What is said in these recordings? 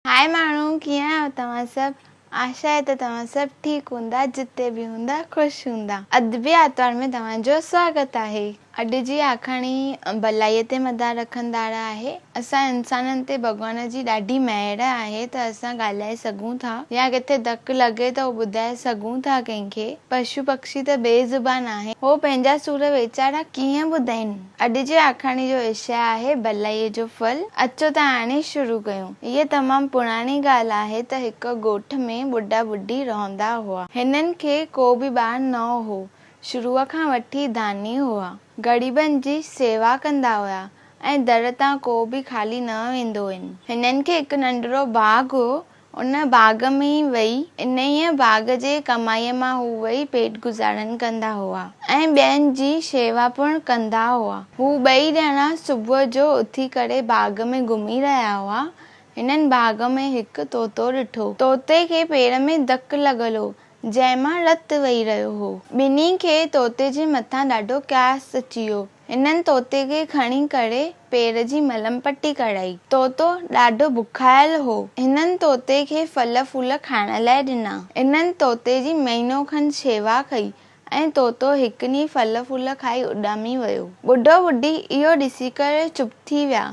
High ماڻهو ڪيئن آهيو توهان سڀ آشا آهي ته توهان سڀ ٺيڪ هوندا جتي به هوندا خوش هوندا ادبي آتوار ۾ توهان جو سواگت آهي. اڄ جي آکاڻي ڀلائي تي مدار رکندڙ آهي اسان انسانن تي ڀڳوان جي ڏاڍي مهر آهي ته اسان ڳالهائي سگهون ٿا يا ڪٿي ڌڪ لڳي ته اهو ٻڌائي سگهون ٿا ڪنهن کي پشو پکشي ته بي زبان آهن هو پنهنجا سور ويچارا ڪيئن ٻڌائين. اڄ جي آکاڻي جو وشيه آهي ڀلائيء جو ڦل. اچو ته هاڻي شروع ڪيون. هيء تمام پراڻي ڳالهه آهي ته هڪ ڳوٺ ۾ ٻڍا ٻڍي رهندا هئا. هنن کي ڪو به ٻار نه هو. شروع کان وٺي داني هئا. غريبن جي سيوا ڪندا هيا ۽ در تان ڪو به خالي نه ويندو هين. هنن کي هڪ ننڍڙو باغ هو. ان باغ ۾ ئي ويهي، انهيء باغ جي ڪمائيء مان هو ويهي پيٽ گذارن ڪندا هئا ۽ ٻين جي شيوا پڻ ڪندا هئا. هو ٻئي ڄڻا صبح جو اٿي ڪري باغ ۾ گهمي رهيا هئا. هنن باغ ۾ هڪ طوطو ڏٺو. طوطي کي پير ۾ ڌڪ لڳل هو، جنهن مان رت وهي رهيو هو. ٻنهي کي طوطي جي مٿان ڏاڍو قياس اچي ويو. هنن طوطي کي کڻي ڪري پير جي ملم پٽي ڪرائي. طوطو ڏاڍو بکايل هو. هنن طوطي کي ڦل ڦول کائڻ لاء ڏنا. هنن طوطي جي مهينو کن شيوا ڪئي ۽ طوطو هڪ ڏينهن ڦل ڦول کائي اڏامي ويو. ٻڍو ٻڍي اهو ڏسي ڪري چپ ٿي ويا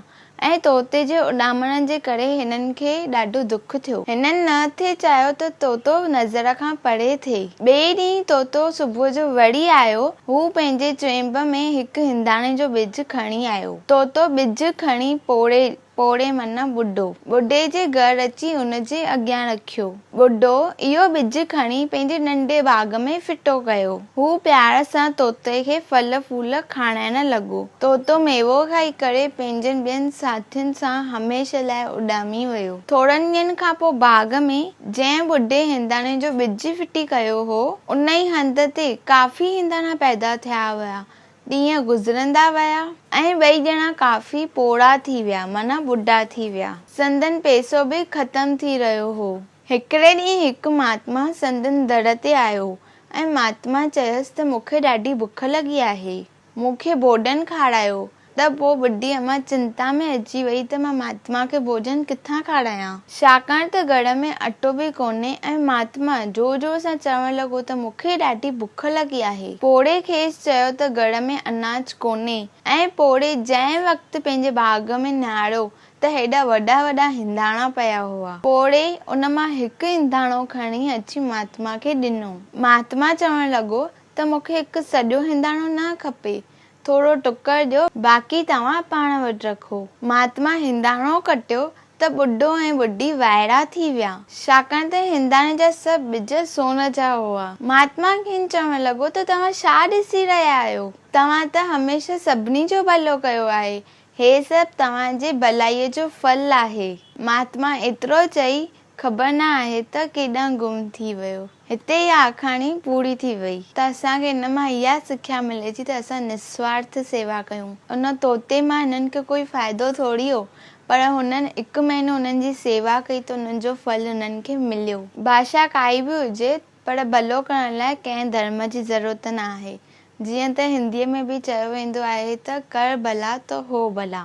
۽ طوطي جي اڏامڻ جي ڪري هنن کي ڏاڍو دک ٿيو. هنن نه ٿي چاهيو ته طوطو نظر کان پري ٿئي. ٻئي ڏينهن طوطو صبح جو وري آيو. هو پنهنجي چهنب ۾ هڪ هنداڻي جو ٻج کڻي آيو. طوطو ٻج کڻي پوڙهي، پوڙهي معنيٰ ٻڍو، ٻڍي جي گهر اچي ان جي اڳيان رکيو. ٻڍو اهو ٻج کڻي پنهنجي ننڍي باغ ۾ ڦٽو ڪيو. هو پيار سان طوطي کي ڦل ڦول کارائڻ لڳو. طوطو ميوو کائي ڪري پنهنجن ٻين ساٿين سان هميشه لاء اڏامي ويو. ٿورن ڏينهن کان پوء باغ ۾ جنهن ٻڍي هنداڻي جو ٻج ڦٽي ڪيو هو، انهي هنڌ تي ڪافي هنداڻا پيدا ٿيا هيا. ڏينهن گذرندا ويا ۽ ٻئي ڄڻا ڪافي پوڙها ٿي ويا معنيٰ ٻڍا ٿي ويا. سندن پئسو به ختم ٿي رهيو هو. هڪڙي ڏينهن هڪ مهاتما سندن در تي آيو ۽ مهاتما چيس ته مون کي ڏاڍي بک لڳي آهي. مون کي ڀوڄن کارايو. ته پوء ٻڍي امان چنتا ۾ اچي وئي ته مان مهاتما کي ڀوڄن ڪٿان کارايان؟ ڇاڪاڻ ته گهر ۾ اٽو به ڪونهي ۽ مهاتما زور زور سان چوڻ لڳو ته مون کي ڏاڍي بک لڳي آهي. پوڙهي کيس چيو ته گهر ۾ اناج ڪونهي ۽ پوڙهي جنهن وقت پنهنجي باغ ۾ نهاريو ته هيڏا وڏا وڏا هنداڻا پيا هئا. پوڙهي ان مان هڪ هنداڻو کڻي اچي مهاتما کي ڏنو. مهاتما چوڻ لڳو ته مون کي هڪ سڄو هنداڻو نه کپي، ٿورو ٽڪر ڏيو، باقي توهان پاڻ وٽ رکو. مهاتما هنداڻو ڪٽيو ته ٻڍو ۽ ٻڍي وائڙا ٿي ويا، ڇاڪاڻ ته هنداڻي جا سڀ ٻج سون جا هئا. مهاتما کين چوڻ لڳو ته توهان ڇا ڏسي رهيا آهيو؟ توهان ته هميشه سڀني جو ڀلو ڪيو آهي، هي سڀ توهان جي ڀلائيء جو ڦل آهي. مهاتما ايترو چئي خبر نه آهي ته ڪيڏانهن گم ٿي ويو. هتي اها آکاڻي پوري ٿي وئي ته اسان کي ان مان اها سکيا ملي ٿي ته اسان نسوارٿ سيوا ڪيون. ان طوطي مان هنن کي ڪوئي فائدو ٿوري هو پر هنن هڪ مهينو انهن جي سيوا ڪئي ته انهن جو ڦل هنن کي مليو. ڀاشا ڪائي به هجي پر ڀلو ڪرڻ لاء ڪنهن ڌرم جي ضرورت نه آهي. جيئن ته هنديء ۾ به چيو ويندو آهي ته ڪر ڀلا ته هو ڀلا.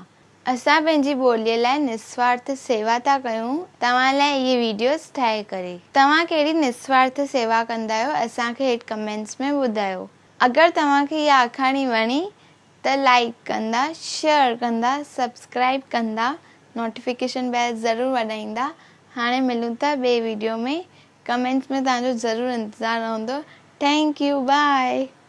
اسان پنهنجي ٻوليء لاء نسوارٿ سيوا ٿا ڪيون توهان لاء اهي ويڊيوز ٺاهي ڪري. توهان ڪهڙي نسوارٿ سيوا ڪندا آهيو اسان کي هيٺ ڪمينٽس ۾ ٻڌايو. اگر توهان کي اها آکاڻي وڻي ته لائيڪ ڪندا شيئر ڪندا سبسڪرائيب ڪندا نوٽيفڪيشن بيل ضرور وڄائيندا هاڻي ملون ٿا ٻئي ويڊيو ۾ ڪمينٽس ۾ توهان جو ضرور انتظار رهندو thank you باء.